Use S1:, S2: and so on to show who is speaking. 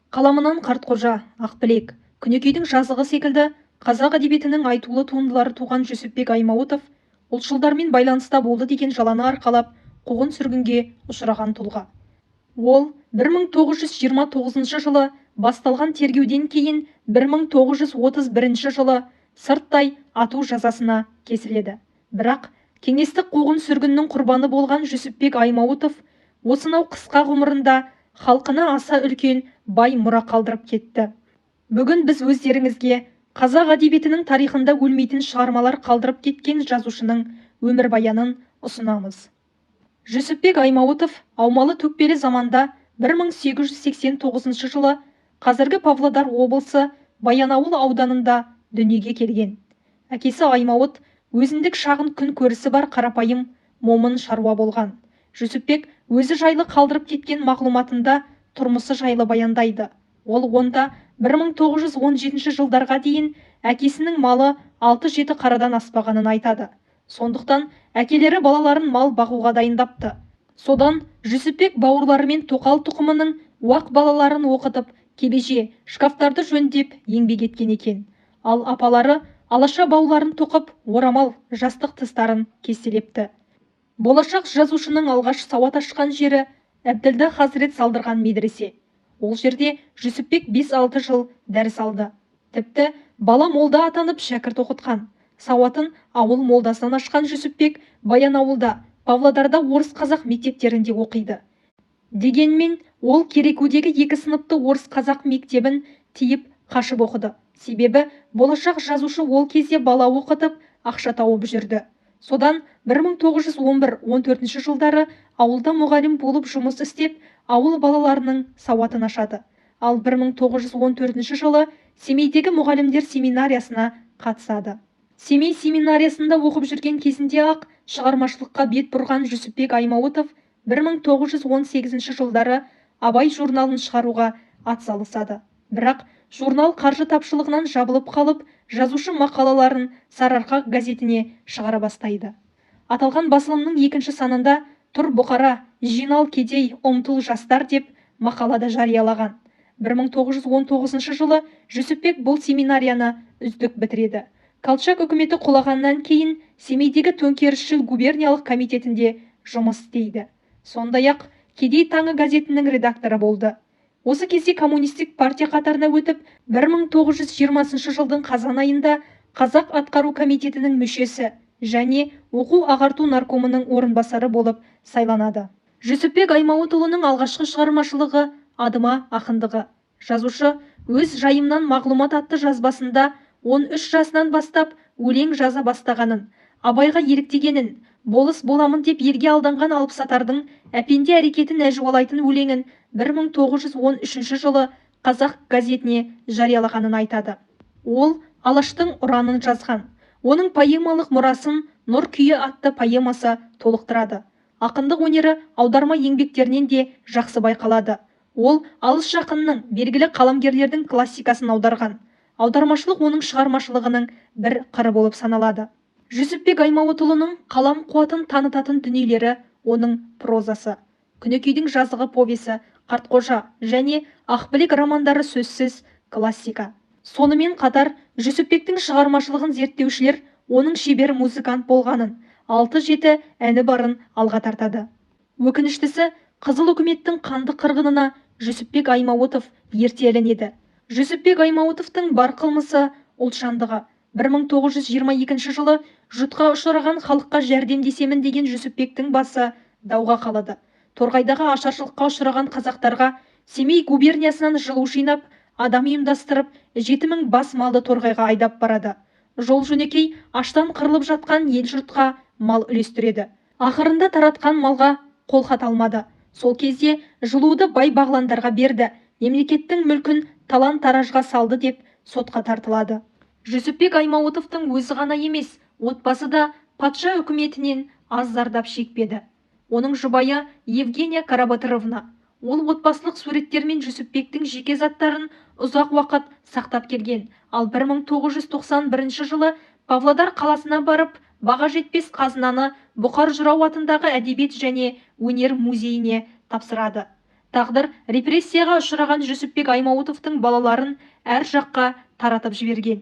S1: Қаламынан Қартқожа, Ақбілек, Күнекейдің жазығы секілді қазақ әдебиетінің айтулы туындылары туған Жүсіпбек Аймауытов ұлтшылдармен байланыста болды деген жаланы арқалап, қуғын-сүргінге ұшыраған тұлға. Ол 1929 жылы басталған тергеуден кейін 1931 жылы сырттай ату жазасына кесіледі. Бірақ кеңестік қуғын-сүргіннің құрбаны болған Жүсіпбек Аймауытов осынау қысқа ғұмырында халқына аса үлкен бай мұра қалдырып кетті. Бүгін біз өздеріңізге қазақ әдебиетінің тарихында өлмейтін шығармалар қалдырып кеткен жазушының өмірбаянын ұсынамыз. Жүсіпбек Аймауытов аумалы-төкпелі заманда 1889 жылы қазіргі Павлодар облысы Баянауыл ауданында дүниеге келген. Әкесі Аймауыт өзіндік шағын күн көрісі бар қарапайым момын шаруа болған. Жүсіпбек өзі жайлы қалдырып кеткен мағлұматында тұрмысы жайлы баяндайды. Ол онда 1917 жылдарға дейін әкесінің малы 6-7 қарадан аспағанын айтады. Сондықтан әкелері балаларын мал бағуға дайындапты. Содан Жүсіпбек бауырларымен тоқал тұқымының уақ балаларын оқытып, кебеже, шкафтарды жөндеп еңбек еткен екен. Ал апалары алаша бауларын тоқып, орамал, жастық тыстарын кестелепті. Болашақ жазушының алғаш сауат ашқан жері Әбділда хазірет салдырған медресе. Ол жерде Жүсіпбек 5-6 жыл дәріс алды. Тіпті бала молда атанып шәкірт оқытқан. Сауатын ауыл молдасынан ашқан Жүсіпбек Баянауылда, Павлодарда орыс-қазақ мектептерінде оқиды. Дегенмен ол Керекудегі екі сыныпты орыс-қазақ мектебін тиіп қашып оқыды. Себебі болашақ жазушы ол кезде бала оқытып, ақша тауып жүрді. Содан 1911-14 жылдары ауылда мұғалім болып жұмыс істеп, ауыл балаларының сауатын ашады. Ал 1914 жылы Семейдегі мұғалімдер семинариясына қатысады. Семей семинариясында оқып жүрген кезінде-ақ шығармашылыққа бет бұрған Жүсіпбек Аймауытов 1918 жылдары Абай журналын шығаруға атсалысады. Бірақ журнал қаржы тапшылығынан жабылып қалып, жазушы мақалаларын Сарыарқа газетіне шығара бастайды. Аталған басылымның екінші санында «Тұр бұқара, жинал кедей, ұмтыл жастар» деп мақалада жариялаған. 1919 жылы Жүсіпбек бұл семинарияны үздік бітіреді. Колчак үкіметі құлағаннан кейін Семейдегі төңкерісшіл губерниялық комитетінде жұмыс істейді. Сондай-ақ Кедей таңы газетінің редакторы болды. Осы кезде коммунистік партия қатарына өтіп, 1920 жылдың қазан айында Қазақ атқару комитетінің мүшесі және оқу-ағарту наркомының орынбасары болып сайланады. Жүсіпбек Аймауытұлының алғашқы шығармашылығы адыма ақындығы. Жазушы өз жайымнан мағлұмат атты жазбасында 13 жасынан бастап өлең жаза бастағанын, Абайға еліктегенін, болыс боламын деп елге алданған алыпсатардың әпенде әрекетін әжуалайтын өлеңін 1913 жылы Қазақ газетіне жариялағанын айтады. Ол Алаштың ұранын жазған. Оның поэмалық мұрасын Нұр күйі атты поэмасы толықтырады. Ақындық өнері аударма еңбектерінен де жақсы байқалады. Ол алыс жақынның, белгілі қаламгерлердің классикасын аударған. Аудармашылық оның шығармашылығының бір қыры болып саналады. Жүсіпбек Аймауытұлының қалам қуатын танытатын дүниелері оның прозасы. Күнекейдің жазығы повесі, Қартқожа және Ақбілек романдары сөзсіз классика. Сонымен қатар Жүсіпбектің шығармашылығын зерттеушілер оның шебер музыкант болғанын, 6-7 әні барын алға тартады. Өкініштісі, Қызыл үкіметтің қанды қырғынына Жүсіпбек Аймауытов ерте ілінеді. Жүсіпбек Аймауытовтың бар қылмысы ұлтжандығы. 1922 жылы жұтқа ұшыраған халыққа жәрдемдесемін деген Жүсіпбектің басы дауға қалады. Торғайдағы ашаршылыққа ұшыраған қазақтарға Семей губерниясынан жылу жинап, адам ұйымдастырып, 7000 бас малды Торғайға айдап барады. Жол жөнекей аштан қырылып жатқан ел жұртқа мал үлестіреді. Ақырында таратқан малға қолхат алмады. Сол кезде жылуды бай бағландарға берді, мемлекеттің мүлкін талан-таражға салды деп сотқа тартылады. Жүсіпбек Аймауытовтың өзі ғана емес, отбасы да патша үкіметінен аз зардап шекпеді. Оның жұбайы Евгения Карабатыровна. Ол отбасылық суреттер мен Жүсіпбектің жеке заттарын ұзақ уақыт сақтап келген. Ал 1991 жылы Павлодар қаласына барып, баға жетпес қазынаны Бұқар жырау атындағы әдебиет және өнер музейіне тапсырады. Тағдыр репрессияға ұшыраған Жүсіпбек Аймауытовтың балаларын әр жаққа таратып жіберген.